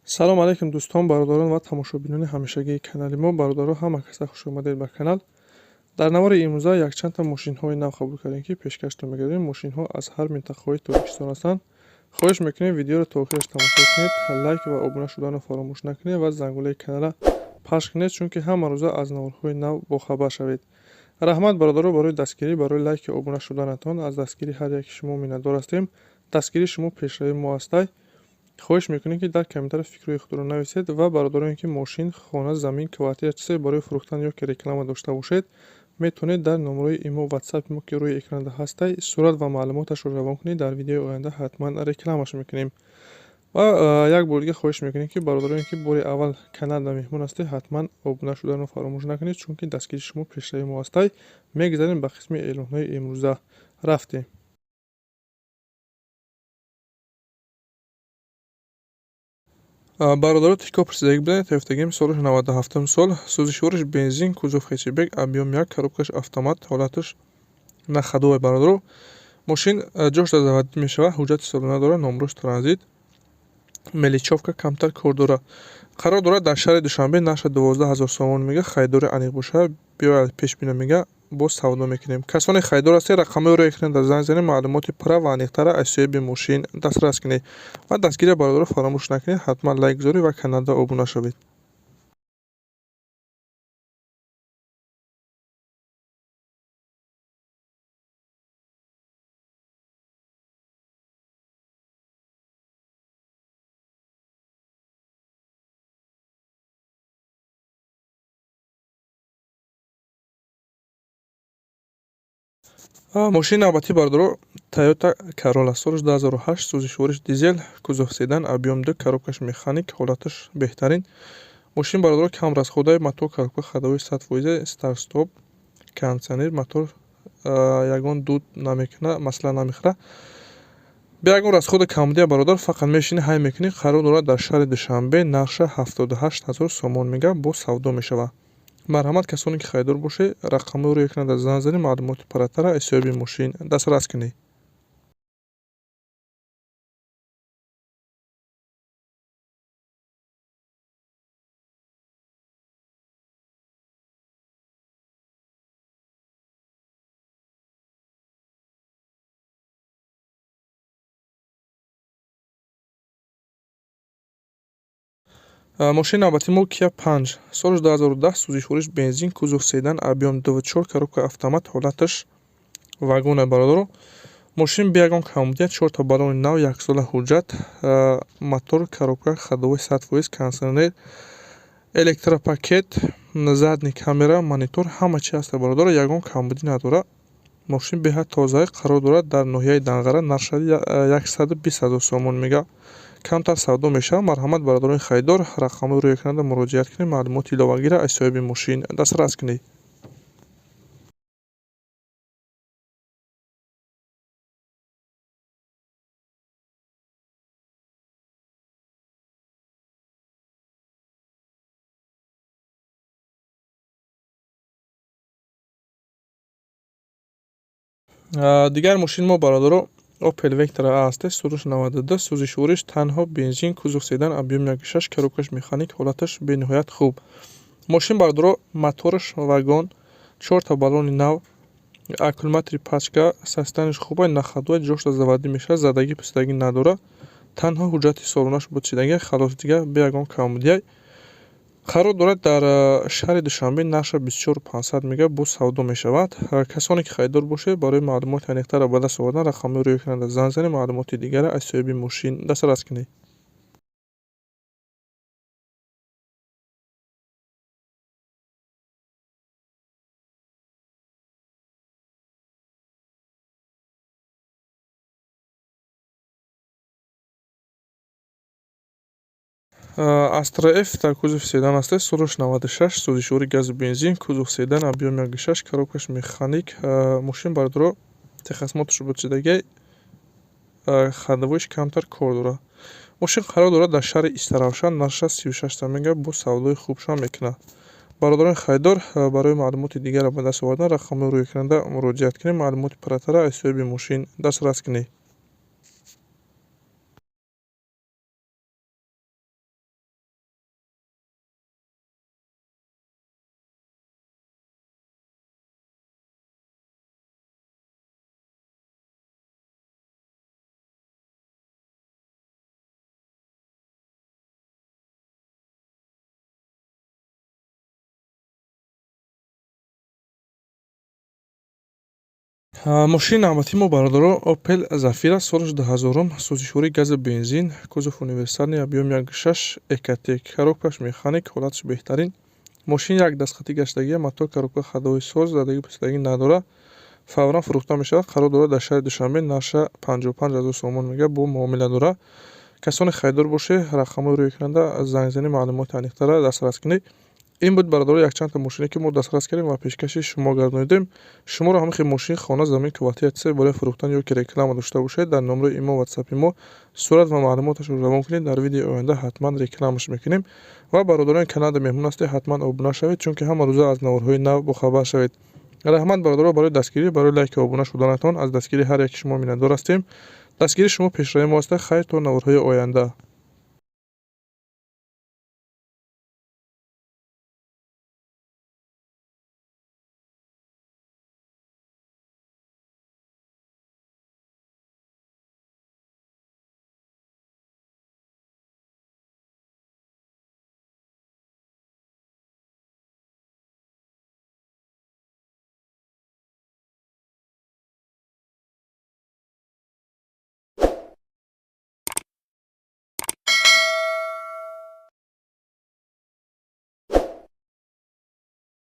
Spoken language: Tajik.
Салом алейкум, дӯстон, бародарон ва тамошобинони ҳамешагии канали мо. Бародаро, ҳама каса хуш омадед ба канал. Дар навори имрӯза якчандта мошинҳои нав қабул кардем, ки пешкаштон мегардем. Мошинҳо аз ҳар минтақаҳои Тоҷикистон ҳастанд. Хоҳиш мекунем, видеоро то охираш тамошо кунед, лайк ва обуна шуданро фаромӯш накунед ва зангулаи каналра пахш кунед, чунки ҳама рӯза аз наворҳои нав бохабар шавед. Раҳмат, бародаро, барои дастгирӣ, барои лайки обуна шуданатон. Аз дастгирии ҳар яки шумо миннатдор ҳастем. Дастгирии шумо пешравии мо ҳастай. Хоҳиш мекунем, ки дар комментария фикрҳои худро нависед ва бародароне, ки мошин, хона, замин, квартира, чизе барои фурӯхтан ё ки реклама дошта бошед, метавонед дар номерои имо, ватсапи мо, ки рӯи экранда ҳастай, сурат ва маълумоташро равон кунед. Дар видеои оянда ҳатман рекламаш мекунем. Ва як бор дига хоҳиш мекунем, ки бародароне, ки бори аввал каналда меҳмон ҳастед, ҳатман обуна шуданро фаромӯш накунед, чунки дастгирии шумо пешравии мо ҳастай. Мегузарем ба қисми эълонҳои имрӯза. Рафтем. Бародаро, Тико пурсидагӣ буданд, ёфтагим. Соли 97 сол, сӯзишвориш бензин, кузов хэтчбек, объём 1, коробкаш автомат, ҳолаташ на ходовой. Бародаро, мошин ҷош дар заводить мешавад, ҳуҷҷати солона дорад, номрош транзит, мелочёвка камтар кор дорад. Қарор дорад дар шаҳри Душанбе, нархша 12 000 сомон мега. Харидори аниқ бошад, биёяд пешбина мега, боз савдо мекунем. Касоне харидор ҳастед, рақамҳои рӯи экран дар занг занед, маълумоти пурра ва аниқтара аз соҳиби мошин дастрас кунед. Ва дастгирия, бародаро, фаромӯш накунед, ҳатман лайк гузоред ва каналда обуна шавед. Мошини навбатӣ, бародаро, Toyota Corolla, соли 2008, сӯзишвориш дизел, кузов седан, объём 2, коробкаш механик, ҳолаташ беҳтарин. Мошин, бародаро, кам расхода, мотор, коробка ходовой 100%, старт стоп, кондитсионер, мотор ягон дуд намекуна, масъала намехӯра. Бе ягон расхода, камбудия, бародар, фақат мешинӣ, ҳай мекунӣ. Қарор дорад дар шаҳри Душанбе, нархша 78 000 сомон мега, боз савдо мешавад. Марҳамат, касоне ки харидор бошед, рақамҳои рӯи экран занг занед, маълумоти пурратара аз соҳиби мошин дастрас кунед. Мошини навбатии мо Kia 5, соли 2010, сӯзишвориш бензин, кузов седан, объём 2,4, коробка автомат, ҳолаташ вагона. Бародаро, мошин бе ягон камбудия, чорта баллони нав, яксола ҳуҷҷат, мотор, коробка ходовой 100%, кондитсионер, электропакет, задний камера, монитор, ҳама чи ҳаста, бародаро, ягон камбудӣ надорад. Мошин беҳад тоза, қарор дорад дар ноҳияи Данғара, нархша 120 000 сомон мега, камтар савдо мешавад. Марҳамат, бародарони харидор, рақамҳои рӯи экранда муроҷиат кунед, маълумоти иловагиро аз соҳиби мошин дастрас кунед. Дигар мошини мо, бародаро, Opel Vectra A аст, соли 92, сӯзишвориш танҳо бензин, кузов седан, объём 1,6, коробкаш механик, ҳолаташ бениҳоят хуб. Мошин, бародаро, мотораш вагон, чорта баллони нав, аккумулятори пачка, состоянияш хуб, на ходовой, ҷошта заводить мешавад, задагӣ пусидагӣ надорад. Танҳо ҳуҷҷати солонаш бучидагӣ, халос, дигар бе ягон камбудия. Қарор дорад дар шаҳри Душанбе, нархша 24 500 мега, боз савдо мешавад. Касоне ки харидор бошед, барои маълумоти аниқтарро ба даст овардан рақамҳои рӯи экранда занг занед, маълумоти дигарро аз соҳиби мошин дастрас кунед. Astra F дар кузови седан аст, соли 96, сӯзишвори газу бензин, кузов седан, объём 1,6, коробкаш механик. Мошин, бародаро, техосмотрш бучидагӣ, ходовойш камтар кор дорад. Мошин қарор дорад дар шаҳри Истаравшан, нархша 36 мега, боз савдои хубшам мекунад. Бародарони харидор, барои маълумоти дигарро ба даст овардан рақамҳои рӯи экранда муроҷиат кунед, маълумоти пурратара аз соҳиби мошин дастрас кунед. Мошини навбатии мо, бародаро, Опел Зафира, солаш 2000-ум, сӯзишвории газу бензин, кузов универсальный, объём 1,6, Ecotec, коробкаш механик, ҳолаташ беҳтарин. Мошин як дастхатӣ гаштагия, мотор, коробка ходовой соз, задагӣ пусидагӣ надорад. Фавран фурӯхта мешавад. Қарор дорад дар шаҳри Душанбе, нарша 55 000 сомон мега, бо муомила дорад. Касоне харидор бошед, рақамҳои рӯи экранда занг занед, маълумоти аниқтарро дастрас кунед. Ин буд, бародаро, якчандта мошине, ки мо дастрас кардем ва пешкаши шумо гардонидем. Шуморо ҳамин хел мошин, хона, замин, квартира, чизе барои фурӯхтан ё ки реклама дошта бошед, дар номерои имо, ватсапи мо сурат ва маълумоташро равон кунед. Дар видеои оянда ҳатман рекламаш мекунем. Ва бародарони каналда меҳмон ҳастед, ҳатман обуна шавед, чунки ҳама рӯза аз наворҳои нав бохабар шавед. Раҳмат, бародаро, барои дастгирӣ, барои лайку обуна шуданатон. Аз дастгирии ҳар яки шумо миннатдор ҳастем. Дастгирии шумо пешравии мо аст. Хайр, то наворҳои оянда.